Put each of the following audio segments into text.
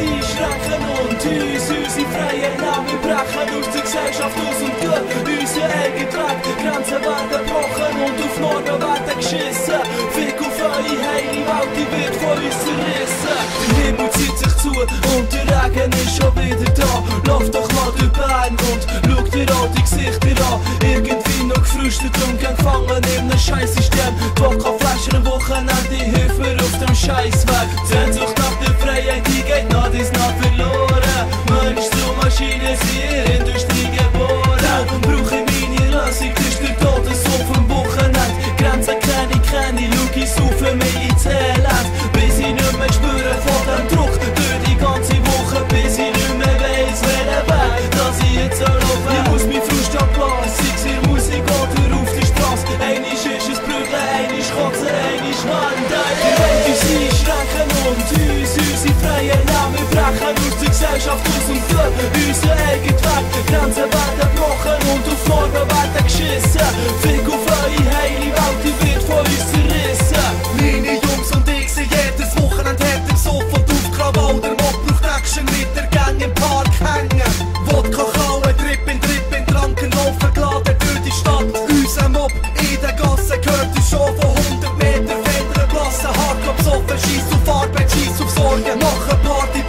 einschränken und uns unsere Freiheit nehmen. Wir brechen aus der Gesellschaft aus und gehen unseren eigenen Weg. Grenzen werden gebrochen und auf Norden werden geschissen. Fick auf eure heile Welt, die wird von uns zerrissen. Der Himmel zieht sich zu und der Regen ist schon wieder da. Lauf doch mal durch Bern und schau dir all die Gesichter an. Irgendwie noch gefrustet und gefangen in einem Scheißsystem. Vodkaflaschen am Wochenende, hilf mir auf dem Scheißweg. Die Sehnsucht nach der Freiheit, die geht nach dies nach verloren. Mensch zu Maschine, sie in Industrie geboren. Darum brauche ich meine Lösung, das ist der Todesruf am Wochenende. Grenzen kenne ich, schau ich saufe mich ins Elend. Bis ich nicht mehr spüre von dem Druck durch die ganze Woche. Bis ich nicht mehr weiss, welchen Weg, dass ich jetzt laufen. Ich muss mich Frust ablassen, sei es in Musik oder auf der Straße. Einisch ist es Brügeln, einisch Kotzen, einisch Wandern. Wir wollen uns einschränken und uns unsere Freiheit nehmen. Wir brechen aus der Gesellschaft aus und gehen unseren eigenen Weg. Grenzen werden gebrochen und auf Norden werden geschissen. Fick auf eure heile Welt, die wird von uns zerrissen. Meine Jungs und ich sind jedes Wochenende hart im Sofa und auf Krawall. Der Mob braucht Action mit der Gang im Park hängen. Wodka kauen, Trippin, Tranken laufen, geladen durch die Stadt. Unser Mob in der Gasse gehört uns schon von 100 Meter Federn blassen. Hardclub offen, scheiss auf Arbeit, scheiss auf Sorgen. Machen Party,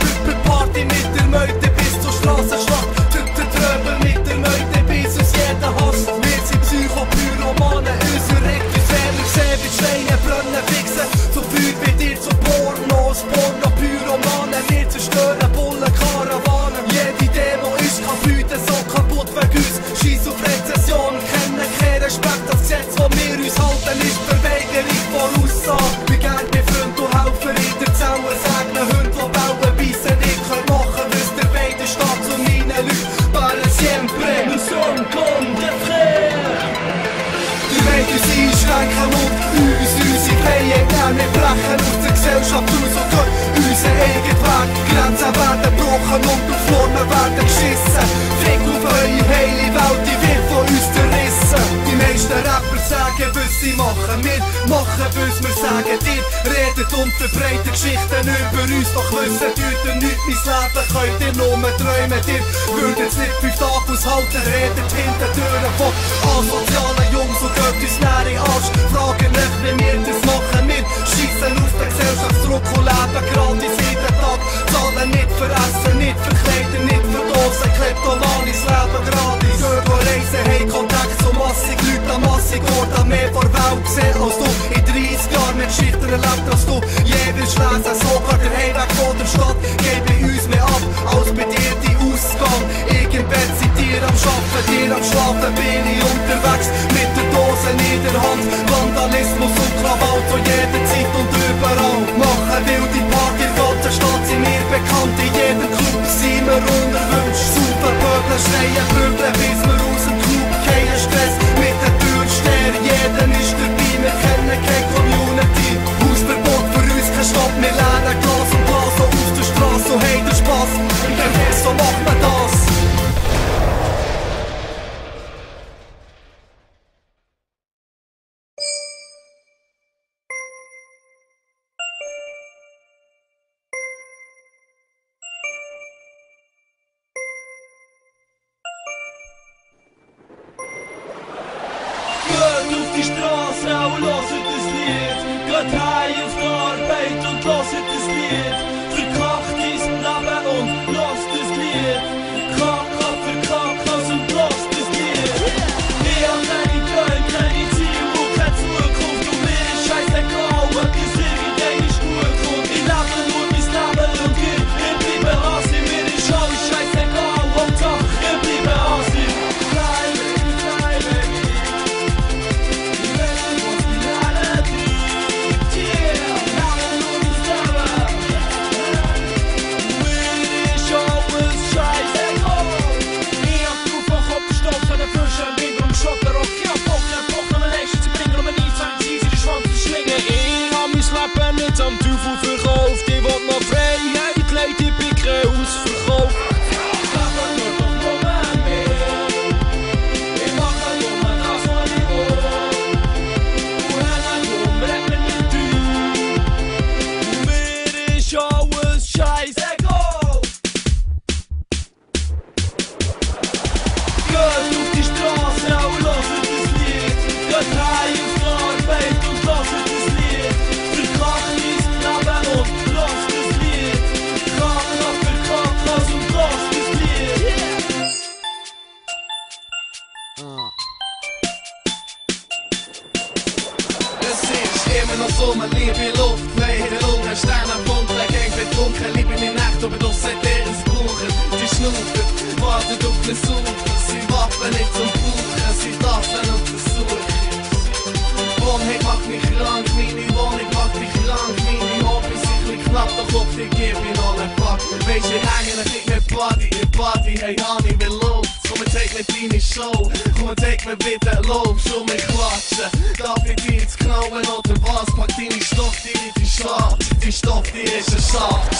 Party mit der Meute bis zur Strassenschlacht. Tröbel mit der Meute bis uns jeder hasst. Wir sind Psycho-Pyromanen, unser Recht ist Fehler, sehen wie Schweine brennen, fixen. So viel wie dir zu Pornos, Porno-Pyromanen. Wir zerstören Bullen-Karawanen. Jede Demo ist kaputt, so kaputt wegen uns. Scheiss auf Rezession, kennen keinen Respekt. Das Gesetz, das wir uns halten, ist Verweigerung von Aussagen. Wie gern bei Freunden und Helfer in der Zelle segnen. Hunde, die bauen, beißen, ich kann machen, was der Weide steht zu meinen Leuten. Para siempre, nous sommes comme des frères. Die wollen uns einschränken und uns unsere Freiheit nehmen. Wir brechen aus der Gesellschaft aus und gehen unseren eigenen Weg. Grenzen werden gebrochen und auf Normen werden geschissen. Fick auf eure heile Welt, die wird von uns zerrissen. Die meisten Rapper sagen, was sie machen. Wir machen, was wir sagen. Ihr redet und verbreitet Geschichten über uns. Doch wissen ihr nicht mein Leben, könnt ihr nur träumen. Ihr würdet nicht 5 Tage aushalten, redet hinter Türen von asozialen Jungs und geht uns näher in den Arsch. Fragen nicht, wie wir das machen. Wir schiessen auf den Gesellschaftsdruck und leben gratis jeden Tag. Zahlen nicht für Essen, nicht für Kleider, nicht für Dosen. Kleptomanis leben gratis. Gehen reisen, haben Kontakt zu massig Leuten an massig Orten. Mehr vor Welt gesehen als du. In 30 Jahren mehr Geschichten erlebt als du. Jeder lesen, sogar der Heimweg von der Stadt. Gebe uns mehr ab, als bei dir die Ausgang. Ich im Bett, seid ihr am Schaffen, dir am Schlafen. Bin ich unterwegs mit der Dose in der Hand. Vandalismus und Krawall zu jeder Zeit und überall. Machen wilde Party in der ganzen Stadt, sind wir bekannt. In jedem Club sind wir unerwünscht. Super Böbeln, schreien, prügeln, bis wir aus dem Club. Kein Stress mit den Türstern, jeder ist dabei. Wir kennen keine Community. Hausverbot für uns, kein Stopp. Wir lernen Glas und Glas auf der Straße und haben den Spass. Im Verkehr, so macht man das. Geht auf die Straße und hört das Lied. Geht heim auf die Arbeit und hört das Lied. Verkackt dein Leben und hört das Lied. Kack ab, verkackt aus und hört das Lied. Ich hab keine Träume, keine Ziele und keine Zukunft. Und mir ist scheißegal, ob das irgendein ist gut kommt. Ich lebe nur mein Leben und ich bleibe Hasi. Mir ist alles scheißegal, Hauptsache ich bleibe Hasi. Nicht am Teufel verkauft, ich will noch Freiheit, leid die Picke ausverkauft. Ich mache nur doch nur mehr. Ich mache nur das, was ich will. Und hängen red mir nicht rein. Mir ist alles scheißegal. Gedanken, liebe mich nicht, aber doch seit ihr es brauchen. Sie schnaufen, warten auf den Suchen, sie waffen nicht zum Buchen, sie tasten auf den Suchen. Wohnheit macht mich krank, meine Wohnung macht mich krank, meine Hobbys sind ein knapp, doch ob ich gebe ich noch einen Pack. Weisst du, hängen ein bisschen mit Party, hey Honey, will los. Komm und zeig mir deine Show, komm und zeig mir bitte Lob, schon mir klatschen. Darf ich dir ins Knauen oder was? Pack deine Stoff, die Schaf, die Stoff, die ist ein Schaf.